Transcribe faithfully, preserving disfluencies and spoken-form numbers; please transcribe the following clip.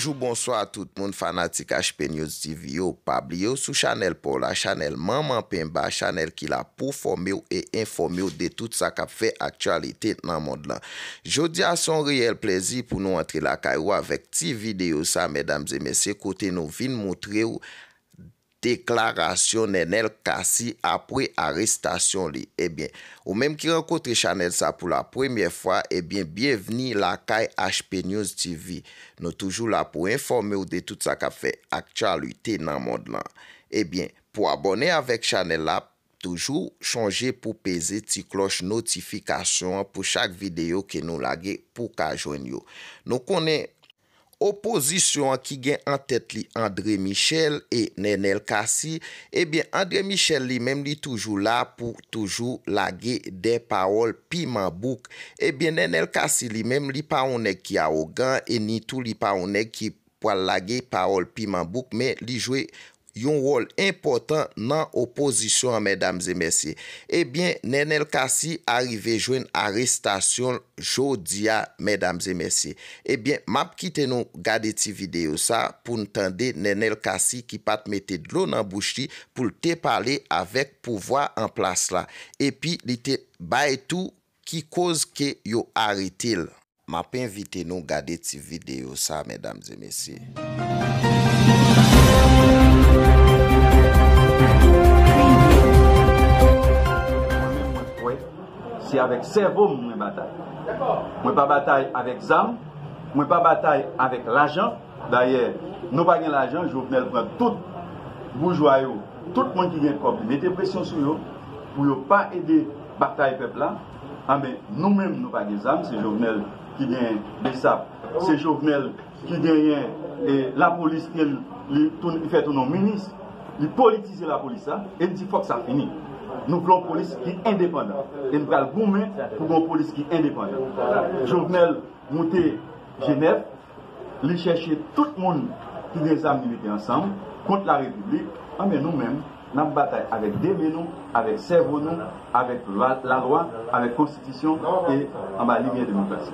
Bonjou, bonswa tout moun fanatik H P News T V yo. Pa bliye w sou chanèl pa w la, chanèl Manman Penba, chanèl ki la pou fòme w e enfòme w de tout sa k ap fè aktyalite nan mond lan. Jodi a se yon reyèl plezi pou nou antre lakay ou avèk ti videyo sa, medam e mesye, kote nou vin moutre w deklarasyon Nenel Cassy apre arestasyon li. Ebyen, ou menm ki rankontre chanèl sa pou la premyè fwa, ebyen, byenvni lakay H P News T V. Nou toujou la pou enfòme w de tout sa k ap fè aktyalite nan mond lan. Ebyen, pou abòne avèk chanèl la, toujou chonje pou peze ti klòch notifikasyon an pou chak videyo ke nou lage pou w ka jwenn yo. Nou konnen opozisyon an ki gen an tèt li André Michel e Nenel Cassy, ebyen, André Michel li menm li toujou la pou toujou lage de pawòl piman bouk. Ebyen, Nenel Cassy li menm li pa yon nèg ki awogan e ni tou li pa yon nèg ki pral lage pawòl piman bouk, men li jwe yon wòl enpòtan nan opozisyon an, medam e mesye. Ebyen, Nenel Cassy arive jwenn arestasyon l jodi a, medam e mesye. Ebyen, m ap kite nou gade ti videyo sa pou n tande Nenel Cassy ki pa t mete dlo nan bouch li pou l te pale avèk pouvwa an plas la. Epi, li te bay tou ki koz ke yo arete l. M ap envite nou gade ti videyo sa, medam e mesye. Mwen menm, mwen kwè se avèk sèvo m mwen batay. Mwen pa batay avèk zam, mwen pa batay avèk lajan. Dayè, nou pa gen lajan, Jovenel pran tout boujwa yo, tout moun ki gen kòb li, mete presyon sou yo pou yo pa ede batay pèp la. Anben, nou menm, nou pa gen zam, se Jovenel ki gen Besap, se Jovenel ki genyen e, lapolis ke li, li fè tounen yon minis, li politize lapolis la, e n di fòk sa fini. Nou vle yon polis ki endepandan. E n pral goumen pou gen yon polis ki endepandan. Jovenel moute Jenèv, li chèche tout moun ki gen zam li mete ansanm kont larepiblik, anben nou menm, n ap batay avèk de men nou, avèk sèvo nou, avèk lwa, lalwa, avèk konstitisyon e anba limyè demokrasi.